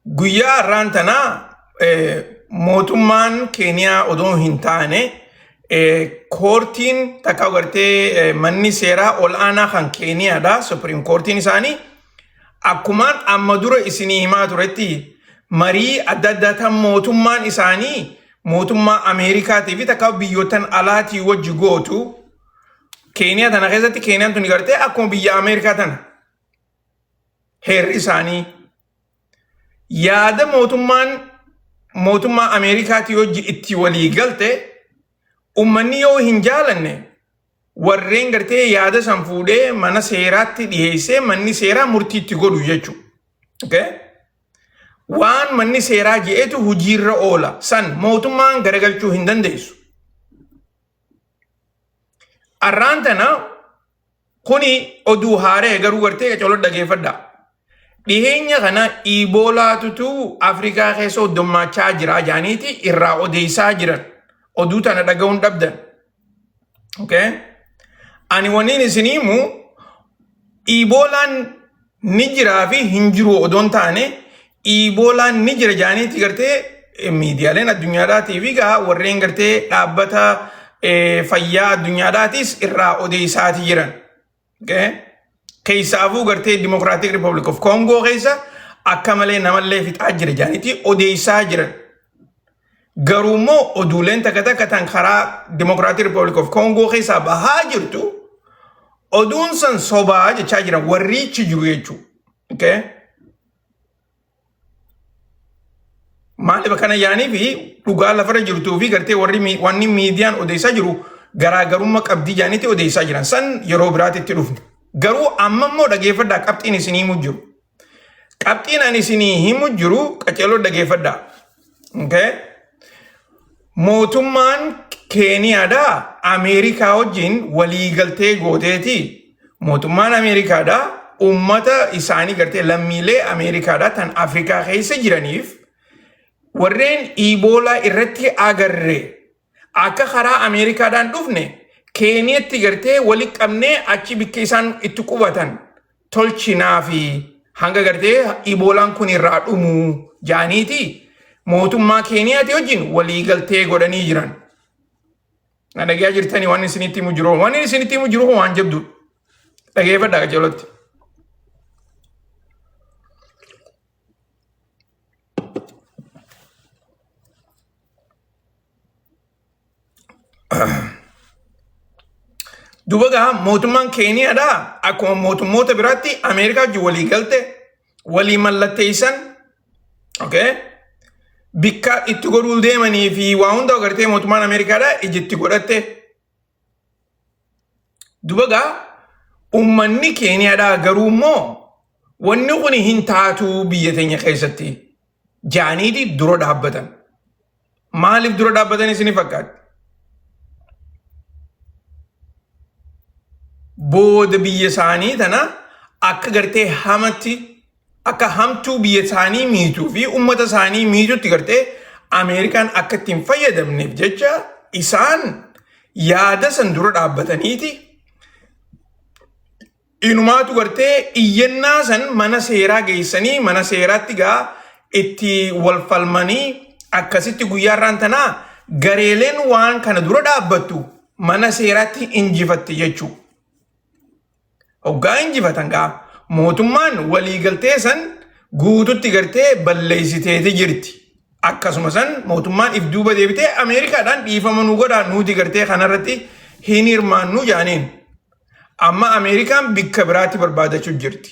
Guyyaa har'aan tanaa mootummaan Keeniyaa odoo hin taane koortiin takka gartee manni seeraa ol'aanaa kan Keeniyaadha. Supreme koortiin isaanii akkumaan amma dura isinii himaa turetti marii adda addaa tan mootummaan isaanii mootummaa Ameerikaatii fi takka biyyoottan alaatii wajji gootu Keeniyaa tana keessatti Keeniyaan tuni gartee akkuma biyya Ameerikaa tana heerri isaanii yaada mootummaan mootummaa Ameerikaatii wajji itti walii galte ummanni yoo hin jaalanne warreen gartee yaada san fuudhee mana seeraatti dhiheessee manni seeraa murtii itti godhu jechuudha. Okay? Waan manni seeraa je'etu hojiirra oola san mootummaan garagalchuu hin dandeessu. Arraan tana kuni oduu haaree garuu gartee qacoloo dhageeffadha. Dhiheenya kana Iboolaatutu Afrikaa keessa hoddommaachaa jira jaaniiti irraa odeessaa jiran. Oduu tana dhaga'uun dhabdan. Okay? Ani waniin isinii himu Iboolaan ni jiraa fi hin jiru odoon taane Iboolaan ni jira jaaniiti gartee miidiyaaleen addunyaadhaatii fi gaa warreen gartee dhaabbata fayyaa addunyaadhaatis irraa odeessaatii jiran. Okay? Keessaafuu gartee Democratic Republic of Congo keessa akka malee namallee fixaa jira jaaniiti odeessaa jiran. Garuu immoo oduuleen takka takka tan karaa Democratic Republic of Congo keessaa bahaa jirtu oduun san sobaa jechaa jiran warriichi jiru jechuudha. Okay? Maaliif akkana yaanii fi dhugaa lafarra jirtuu fi gartee warri wanni miidiyaan odeessaa jiru garaagarummaa qabdii jaaniitti odeessaa jiran san yeroo biraatti itti dhufne. Garuu amma immoo dhageeffadhaa qabxiin isinii himu jiru. Qabxiin ani isinii himu jiru qaceeloo dhageeffadhaa. Okay? Mootummaan Keeniyaadhaa Ameerikaa wajjin waliigaltee gooteeti. Mootummaan Ameerikaadhaa uummata isaanii gartee lammiilee Ameerikaadhaa tan Afrikaa keessa jiraniif warreen Iboolaa irratti agarre akka karaa Ameerikaadhaan dhufne Keeniyatti gartee wali qabnee achi bikka isaan itti qubatan tolchinaa fi hanga gartee Iboolaan kun irraa dhumu jaaniiti mootummaa Keeniyaati wajjin waliigaltee godhanii jiran. Na dhagayaa jirtanii waan isinitti himu jiru. Waan isinitti himu jiru waan jabdu. Dhageeffadhaa qajeelootti. Duuba gaa mootummaan Keeniyaadhaa akkuma mootummoota biraatti Ameerikaa wajjin walii galte walii mallatteessan okay? Bikka itti godhuu deemanii fi waa hunda agartee mootummaan Ameerikaadhaa iji itti godhatte. Duuba gaa uummanni Keeniyaadhaa garuu immoo wanni kun hin taatu biyya teenya keessatti jaaniiti dura dhaabbatan. Maaliif dura dhaabbatan isin fakkaatti? Booda biyya isaanii tana akka gartee hamatti akka hamtuu biyya isaanii miituu fi uummata isaanii miitutti gartee Ameerikaan akka ittiin fayyadamneef jecha isaan yaada san dura dhaabbataniiti Inumaatu gartee iyyannaa san mana seeraa geessanii mana seeraatti gaa itti wal falmanii akkasitti guyyaa irraan tanaa gareeleen waan kana dura dhaabbattu mana seeraatti injifatte jechuudha. Hoggaa injifatan gaa mootummaan waliigaltee san guututti gartee balleessiteeti jirti. Akkasuma san mootummaan if duuba deebitee Ameerikaadhaan dhiifama nu godhaa nuti gartee kanarratti hin hirmaannu jaaniin. Amma Ameerikaan bikka biraatti barbaadachuu jirti.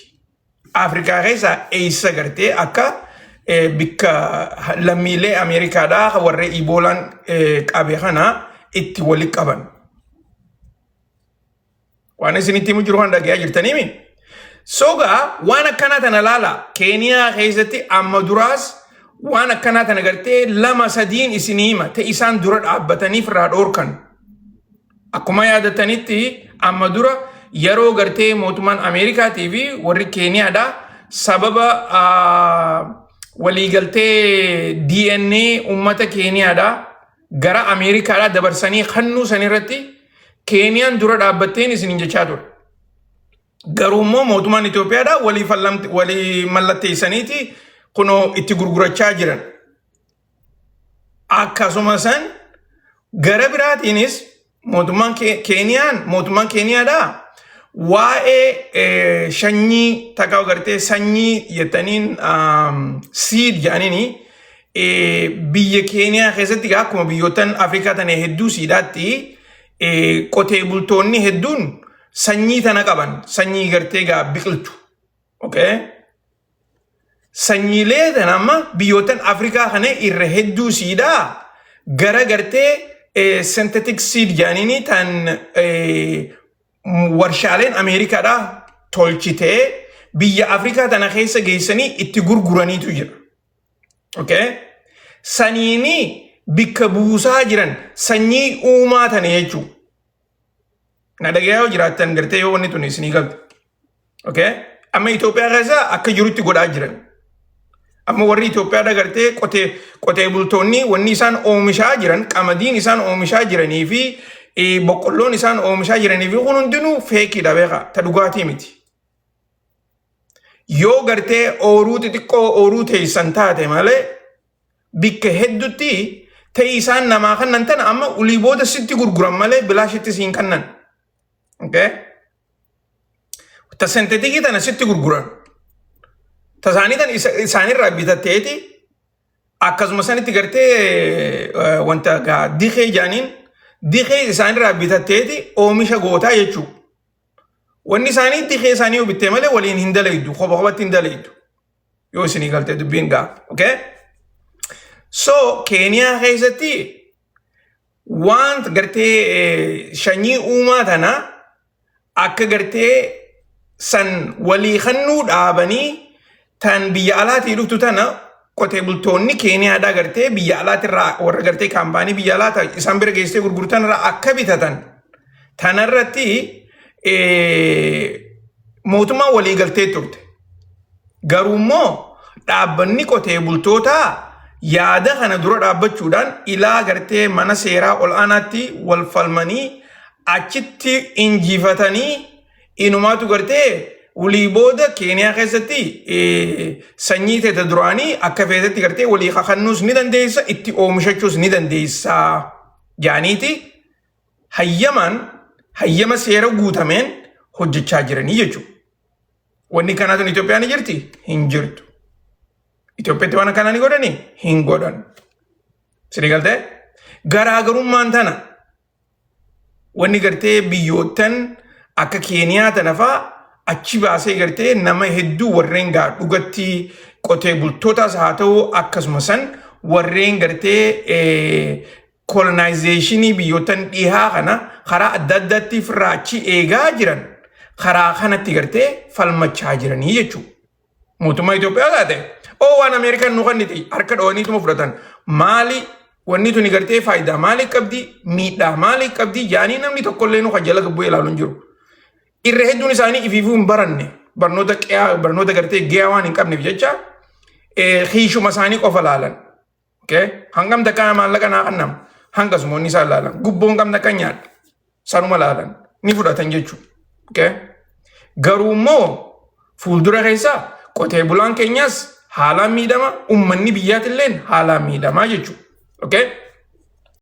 Afrikaa keessaa eessa gartee akka bikka lammiilee Ameerikaadhaa warra Iboolaan qabe kana itti wali qaban. Waan isinitti himu jiru kan dhagayaa jirtaniimi. Sogaa waan akkanaa tana laala Keeniyaa keessatti amma duraas waan akkanaa tana gartee lama sadiin isinii hima ta'e isaan dura dhaabbataniif irraa dhoorkan. Akkuma yaadatanitti amma dura yeroo gartee mootummaan Ameerikaatii fi warri Keeniyaadha sababa waliigaltee DNA uummata Keeniyaadha gara Ameerikaadha dabarsanii kennuu san irratti Keeniyaan dura dhaabbatteen isiniin jechaa ture. Garuu immoo mootummaan Itoophiyaadha walii mallatteessaniiti Kunoo itti gurgurachaa jiran. Akkasuma san gara biraatiinis mootummaan Keeniyaan, mootummaan Keeniyaadhaa waa'ee sanyii takka gartee sanyii jettaniin seed jedhaniini biyya Keeniyaa keessatti akkuma biyyoottan Afrikaa tana hedduu siidhaatti qotee bultoonni hedduun sanyii tana qaban, sanyii gartee gaa biqiltu. Okay? Sanyiilee tana amma biyyoottan Afrikaa kana irra hedduu siidhaa gara gartee synthetic seed jedhaniini tan warshaaleen Ameerikaadhaa tolchitee biyya Afrikaa tana keessa geessanii itti gurguraniitu jira. Okay? Saniini bikka buusaa jiran sanyii uumaa tana jechuudha. Na dhagayaa yoo jiraattan gartee yoo wanni tun isinii galte. Okay? Amma Itoophiyaa keessa akka jirutti godhaa jiran. Amma warri Itoophiyaadha gartee qotee bultoonni wanni isaan oomishaa jiran, qamadiin isaan oomishaa jiranii fi boqqolloon isaan oomishaa jiranii fi kun hundinuu fake iidha, beekaa, ta dhugaatii miti. Yoo gartee ooruu xixiqqoo ooruu teessan taate malee bikka hedduutti ta'ii isaan namaa kannan tana amma ulii booda sitti gurguran malee bilaashitti siin kannan. Okay? Ta synthetic ii tana sitti gurguran. Ta isaanii tan isaanirraa bitatteeti akkasuma sanitti gartee wanta gaa dikee jaaniin dikee isaanirraa bitatteeti oomisha gootaa jechuudha. Wanni isaanii dikee isaanii yoo bittee malee waliin hin dalaydu, kopha kophatti hin dalaydu. Yoo isinii galtee dubbiin gaa. Okay? So Keeniyaa keessatti waan gartee sanyii uumaa tana akka gartee san walii kennuu dhaabanii tan biyya alaatii dhuftu tana qotee bultoonni Keeniyaadhaa gartee biyya alaatirraa warra gartee kaampaanii biyya alaa isaan bira geessee gurgurtan irraa akka bitatan tanarratti mootummaan walii galtee turte. Garuu immoo dhaabbanni qotee bultootaa yaada kana dura dhaabbachuudhaan ilaa gartee mana seeraa ol'aanaatti wal falmanii achitti injifatanii inumaatu gartee walii booda Keeniyaa keessatti sanyii teeta duraanii akka feetetti gartee walii kakannuus ni dandeessa, itti oomishachuus ni dandeessa jaaniiti hayyamaan hayyama seera guutameen hojjechaa jiranii jechuudha. Wanni kanaa tun Itoophiyaa ni jirti? Hin jirtu. Itoophiyaatti waan akkanaa ni godhanii? Hin godhan. Sini galtee? Garaagarummaan tana wanni gartee biyyoottan akka Keeniyaa tana fa'aa achi baasee gartee nama hedduu warreen gaa dhugatti qotee bultootaas haa ta'u akkasuma san warreen gartee colonization ii biyyoottan dhihaa kana karaa adda addaatti ofirraa achi eegaa jiran karaa kanatti gartee falmachaa jiranii jechuudha. Mootummaa Itoophiyaa taate oo waan Ameerikaan nu kenniti harka dhawaniituma fudhatan. Maali wanni tuni gartee faayidaa maalii qabdi, miidhaa maalii qabdi jaanii namni tokkollee nu jala bu'ee ilaalu hin jiru. Irra hedduun isaanii ifiifuu hin baranne, barnoota qe'aa, barnoota gartee ga'aa waan hin qabneef jecha hiishuma isaanii qofa laalan. Hangam takka maallaqa naa kennama, hangasuma wanni isaan laalan, gubboon kam takka nyaadha, sanuma laalan, ni fudhatan jechuudha. Garuu immoo fuuldura keessa qotee bulaan keenyas haalaan miidhama, uummanni biyyaatillee haalaan miidhamaa jechuudha.